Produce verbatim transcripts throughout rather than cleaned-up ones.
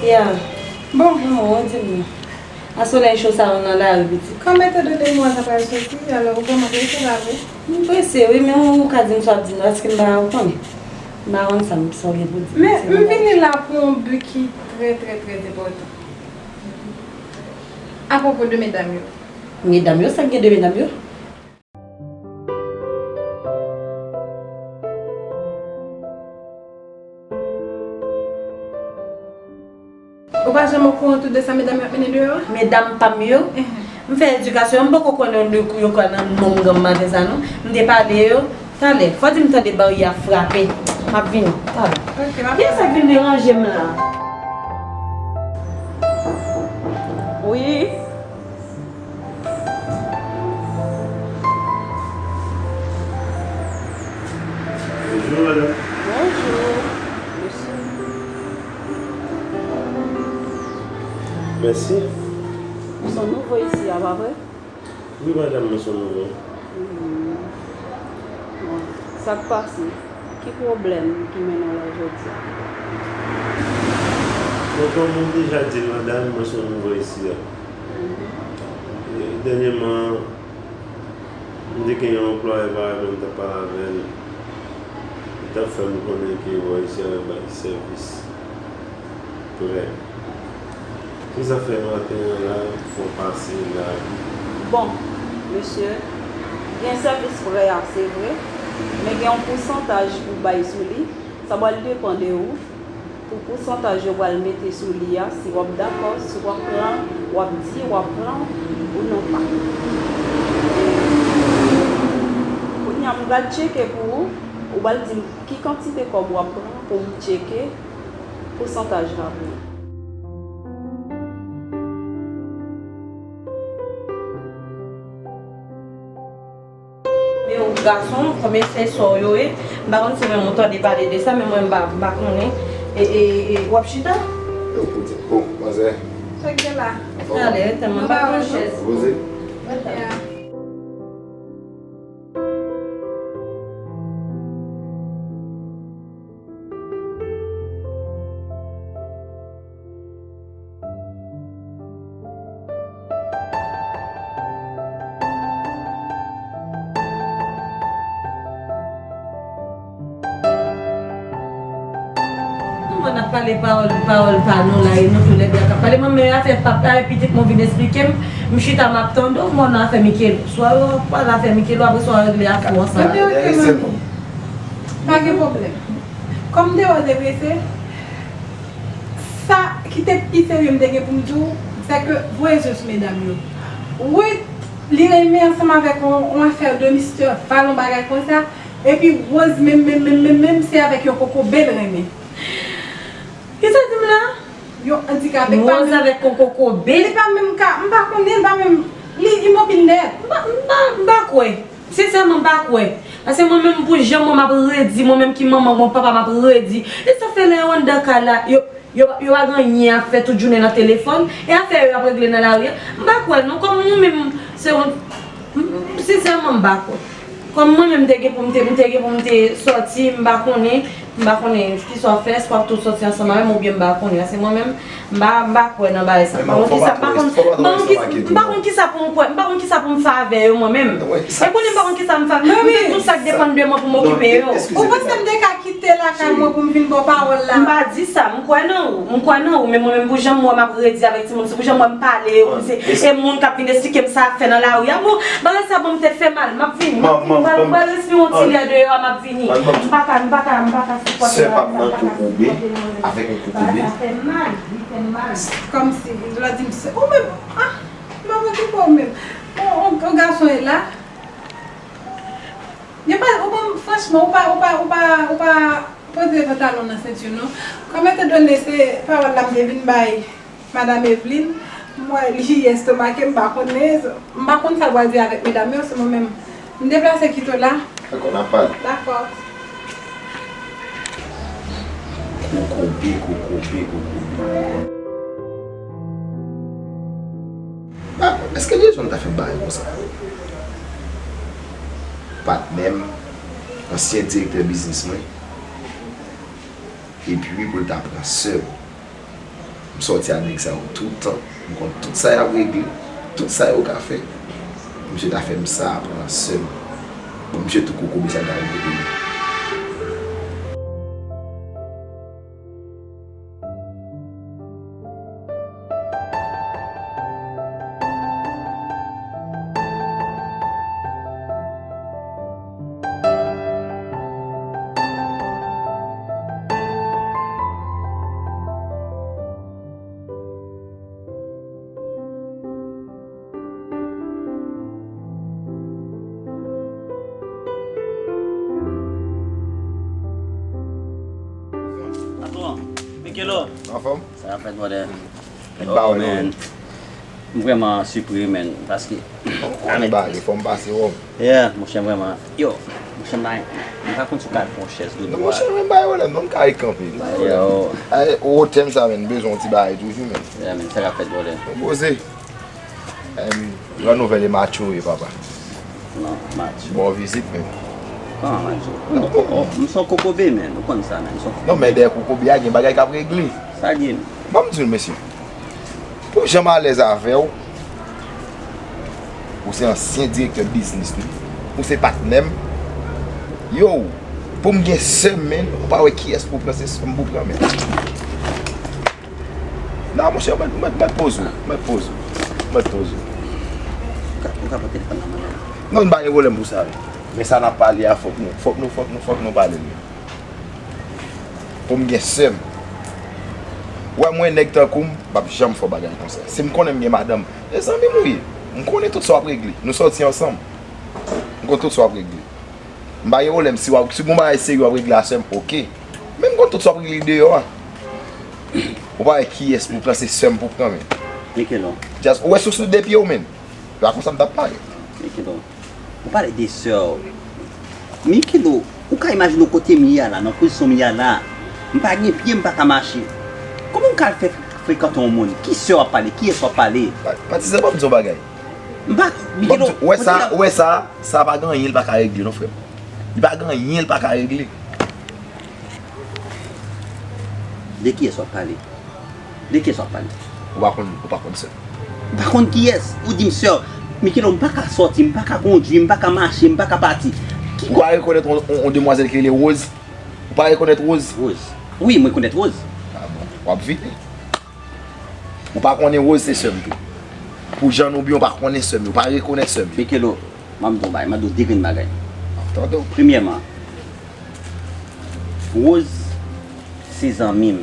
Ya. Bon, manman, ou di m non. A solèy cho sa yo nan lari, pitit. Kòm etandone mwa sa pral soti, alò ou vrèman prese la vre? M prese, wi, men ou ka di m sa w ap di m nan, paske m pa, ou konnen. M pa konn sa m, sa w gen pou di m. Men, m vini la pou yon bi ki trè, trè, trè enpòtan. Apwopo de medam yo. Medam yo, sa k gen de medam yo? Ou pa janm okouran tout de sa medam yo ap mennen deyò a? Medam pa m yo? Ehe. M fè edikasyon, m poko konnen de kou yo kwè nan nonm granm maten sa non. M te pale yo, talè. Fò di m tande bari a frape. M ap vini, talè. Ok, m ap... Kiyès sa k vin deranje m la? Wi. Bonjou, madanm. Bonjou, mesye. Mèsi. Ou se yon nouvo isi a, pa vre? Wi, madanm, mwen se yon nouvo. Hmm. Bon, sa k pase? Ki pwoblèm ki mennen w la jodi a? Bon, kòm ou deja di l, madanm, mwen se yon nouvo isi a. E, dènyèman, m te gen yon anplwaye pa m t ap pale avè l. Li t ap fè m konnen ke bò isi a yo bay sèvis prè. Se sa fè maten an la, fò pase la. Bon, mesye, gen sèvis prè a, se vre, men gen yon pousantaj pou bay sou li. Sa pral depann de ou. Pou pousantaj yo pral mete sou li a, si w ap dakò, si w ap pran, w ap di w ap pran ou non pa. Kounye a, m pral tcheke pou ou, ou pral di m ki kantite kòb w ap pran pou m tcheke pousantaj la pou ou. Men ou gason, konbyen se sè w yo ye? M pa konn si menm ou tande pale de sa, men mwen m pa, m pa konnen. E, e, e, w ap chita? Yo, pou di, bon, manzè. Sa k gen la? Talè, tèlman m pa gen chèz. Poze. Ya. Kòman n ap pale pawòl, pawòl pa nou la, e nou toulède k ap pale. Mwen menm afè pap la, e pitit mwen vin esplike m, m chita m ap tande w, mwen nan afè Mikel. Swa w ap pale afè Mikel, apre swa w regle afè w ansanm. Pa gen pwoblèm. Kòm m te wè w te prese, sa ki te pi serye m te gen pou m di w, se ke voye je sou medam yo. Ruth, li renmen ansanm avèk yon, yon afè de mistè Val, yon bagay konsa. Epi Rose menm, menm, menm, menm, menm, se avèk yon kokobe l renmen. Kisa w di m la? Yon andikape pa menm. Rose avèk yon kokobe? Li pa menm ka, m pa konnen, li pa menm, li imobil nèt. M pa, m pa, m pa kwè. Sensèman, m pa kwè. Paske mwen menm, pou jan mwen m ap redi, mwen menm ki manman, mwen papa, m ap redi. E sa fè lè yo anndan kay la, yo, yo, yo pa gen anyen ap fè tout jounen nan telefòn, e afè yo y ap regle nan lari a. M pa kwè non, kòm mwen menm, se yon, m, m, sensèman, m pa kwè. Kòm mwen menm, m te gen pou m te, m te gen pou m te sòti, m pa konnen, m pa konnen kisa w ap fè, èske w ap tou sòti ansanm avè m oubyen m pa konnen. Paske mwen menm, m pa, m pa kwè nan bagay sa. M pa konn kisa, m pa konn, m pa konn kisa, m pa konn kisa pou m kwè, m pa konn kisa pou m fè avè yo mwen menm. E konnen m pa konn kisa m fè. M fè tout sa k depann de mwen pou m okipe yo. Ou panse m te ka kite lakay mwen pou m vin ba w pawòl la? M pa di sa, m kwè nan ou, m kwè nan ou, men mwen menm pou jan m wè m ap redi avèk timoun, se pou jan m wè m pale yo, se, e moun k ap vin esplike m sa ap fè nan lari a, bon, bagay sa ban m tèt fè mal, m ap vini, m ap vini, m pral, m pral respire yon ti lè deyò a, m ap vini. M pa ka, m pa ka, m pa ka sipòte bagay sa, m pa ka sipòte bagay sa. Sè pa m nan kokobe, avèk yon kokobe. Bagay sa fè m mal, li fè m mal. Kòmsi, lè w di m se, ou menm, ah, m ap okipe w menm. On, on, on gason e la. Yo pa, ou pa, franchman, ou pa, ou pa, ou pa, ou pa poze pantalon nan senti w non. Kòm etandone se pawòl la m te vin bay Madam Eveline, m wè li estomake, m pa konnen, m pa konn sa l pral di avèk medam yo, se mwen menm. M deplase kite w la. Dakò, n ap pale. Dakò. Kokobe, kokobe, kokobe. Ah, èske Jason ta fè m bagay konsa? Patnè m, ansyen direktè biznis mwen, epi pou l ta pran sè m. M sòti a nèg sa yo toutan. M konn tout sa y ap regle, tout sa yo ka fè. Misye ta fè m sa, pran sè m. Bon, misye tou kokobe sa l ta regle pou mwen. Patwon, Mikelo. Anfòm? Sa ap fèt, brother? Met Oh, bawèl, man. M vrèman sipri, man, paske Ou konnen bagay, fò m pase wè w. Yeah, monchè, vrèman. Yo, monchè, m pa, m pa konn si w ka fè yon chèz dou Non, dwa. Monchè, men bay wè la, non, m ka kanpe. Yo. Ay, ou tèm sa, men, m bezwen yon ti bagay toujou, men. Yeah, men, sa k ap fèt, brother? Mwen poze. Em, gran nouvèl e Matcho ye, papa. Non, Matcho. Bon vizit, men. Kòman Matcho? Non, oh, oh, m se yon kokobe, men. Ou konn sa, men. M se yon Non, men dèyè kokobe a, gen bagay k ap regle. Sa gen? Ban m di w, mesye. Pou jan m alèz avè w, ou se ansyen direktè biznis nou, ou se patnè m. Yo, pou m gen sè m, men, ou pa wè kiyès pou pran, se sè m pou pran, men. Non, monchè, mèt, mèt, mèt poze w, mèt poze w, mèt poze w. Ou ka, ou ka pran telefòn nan men m. Non, m pa gen pwoblèm pou sa, men. Men sa n ap pale a, fòk nou, fòk nou, fòk nou, fòk nou pale l, men. Pou m gen sè m. Wè mwen nèg tankou m, m p ap janm fè w bagay konsa. Si m konnen m gen madanm, e zanmi m ou ye. M konnen tout sa w ap regle. Nou sòti ansanm. M konn tout sa w ap regle. M pa gen pwoblèm si w ap, si gon bagay serye w ap regle a sè m, oke. Men m konn tout sa w ap regle deyò a. Ou pa wè kiyès pou pran, se sè m pou pran, men. Mikelo. Just, ou wè sou, sou de pye w, men. Se pa konsa m t ap pale. Mikelo. Ou pale de sè w. Mikelo, ou ka imajine w kote m ye a la, nan pozisyon m ye a la. M pa gen pye, m pa ka mache. Kòman m ka al fè frekante yon moun? Ki sè w ap pale? Kiyès w ap pale? Pa, Patizè, ban m di w yon bagay. M pa, Ban m Mikelo, di w, ou wè sa, ou wè sa, sa pa gen anyen l pa ka regle, non, frè m. Li pa gen anyen l pa ka regle. De kiyès w ap pale? De kiyès w ap pale? Ou pa konn, ou pa konn sè m. M pa konn kiyès. Ou di m sè w. Mikelo, m pa ka sòti, m pa ka kondui, m pa ka mache, m pa ka pati. Ki Ou pa rekonèt yon, yon, yon demwazèl ki rele Rose? Ou pa rekonèt Rose? Rose. Wi, mwen rekonèt Rose. A bon. W ap vini. Ou pa konnen Rose se sè m tou. Pou jan nou byen, ou pa konnen sè m yo, ou pa rekonèt sè m yo. Mikelo, m ap di w bagay, m ap di w de grenn bagay. M ap tande w. Premyèman, Rose se zanmi m.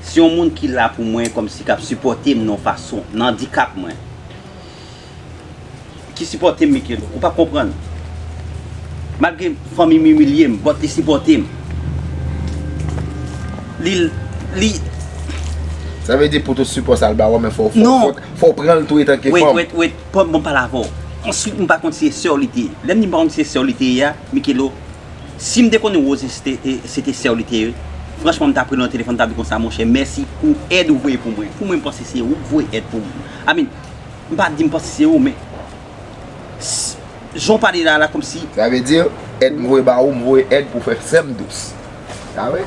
Se yon moun ki la pou mwen kòmsi k ap sipòte m nan yon fason, nan andikap mwen. Ki sipòte m, Mikelo. Ou p ap konprann. Malgre fanmi m imilye m, but li sipòte m. Li, li Sa vle di pou tout sipò sa l ba w, men fò, fò, Non. fò, fò w pran l tou etanke Wait, fanm. wait, wait. Bon, bon, pale avè w. Answit, m pa konn si se sè w li te ye. Lè m di m pa konn si se sè w li te ye a, Mikelo, si m te konnen Rose se te, e, se te sè w li te ye, franchman, m t ap rele nan telefòn, m t ap di konsa, monchè, mèsi pou èd ou voye pou mwen. Pou mwen, m panse se ou k voye èd pou mwen. I mean, m pa di m panse se ou, men s-, jan w pale la, la, kòmsi Sa vle di, èd m voye ba ou, m voye èd pou fè sè m dous. Sa vre?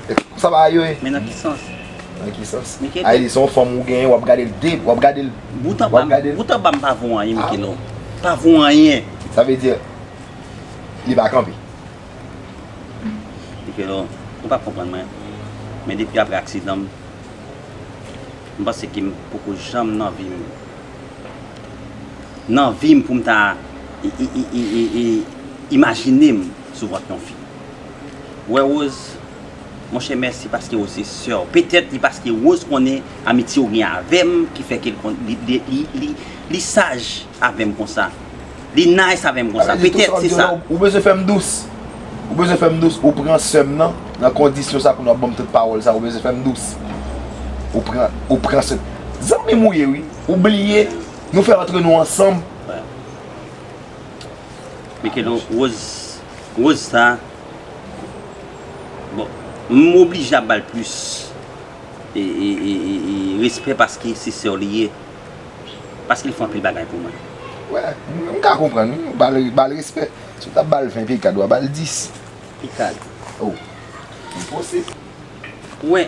E konsa bagay yo ye. Men nan ki sans? Nan ki sans? Men ki Ay, li se yon fanm ou genyen, w ap gade l de, w ap gade l, Boutan w ap pa m, gade l. Boutan pa m pa vo anyen, Ah. Mikelo. Pa vo anyen. Sa vle di, li pa kanpe. Mikelo, ou p ap konprann mwen. Men depi apre aksidan m, m panse ke m poko janm nan vi m, nan vi m pou m ta i, i, i, i, i, i, imajine m sou vant yon fi. Ou wè Rose, monchè, mèsi paske Rose se sè w. Petèt li paske Rose konnen amitye w gen avè m ki fè ke l konn, li, li, li, li, li saj avè m konsa. Li nice avè m konsa. Sa vle di, Petèt se sa. Ou bezwen fè m dous. Ou bezwen fè m dous. Ou pran sè m nan, nan kondisyon sa kounye a w ap ban m tout pawòl sa, ou bezwen fè m dous. Ou pran, ou pran sè m. Zanmi m ou ye, wi. Ou bliye, nou fè antre nou ansanm. Wè. Mikelo, Rose, Rose sa, bon, m oblije ap ba l plis e, e, e, e, e respè paske se sè w li ye. Paske l fè anpil bagay pou mwen. Wè, m, m ka konprann, wi. Ba l, ba l respè. Si w t ap ba l ven pikad, w a ba l dis. Pikad. Oh, enposib. Wè,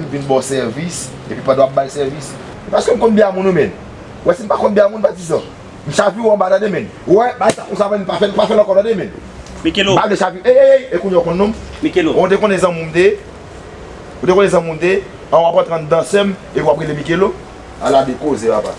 m vin ba w sèvis, epi pandan w ap ba l sèvis. E paske m konn byen a moun wi, men. Ou wè, si m pa konn byen a moun, patizan, m chavire w anba, tande, men. Ou wè, bay sa konsa, men, pa fè l, pa fè l ankò, tande, men. Mikelo. M pa vle chavire. Ey, ey, ey, e kounye a w konn non m? Mikelo. Ou te konnen zanmi w m te ye? Ou te konnen zanmi w m te ye? An, w ap antre anndan sè m, epi w ap rele Mikelo? Ala de koze, papa.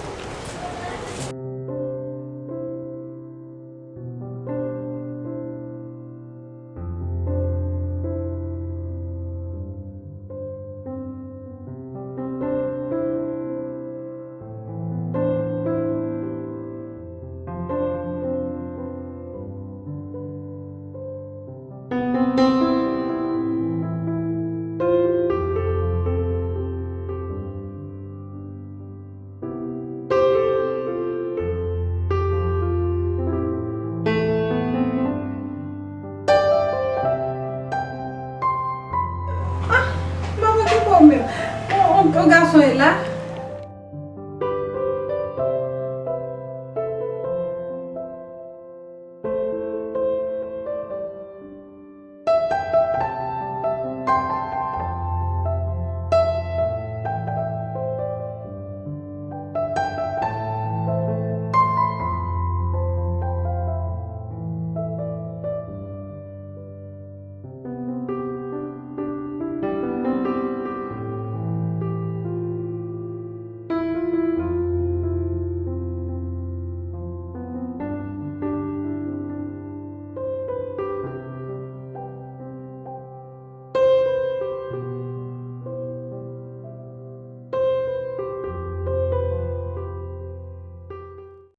Ah, manman, ki bon menm? On, on, on gason e la?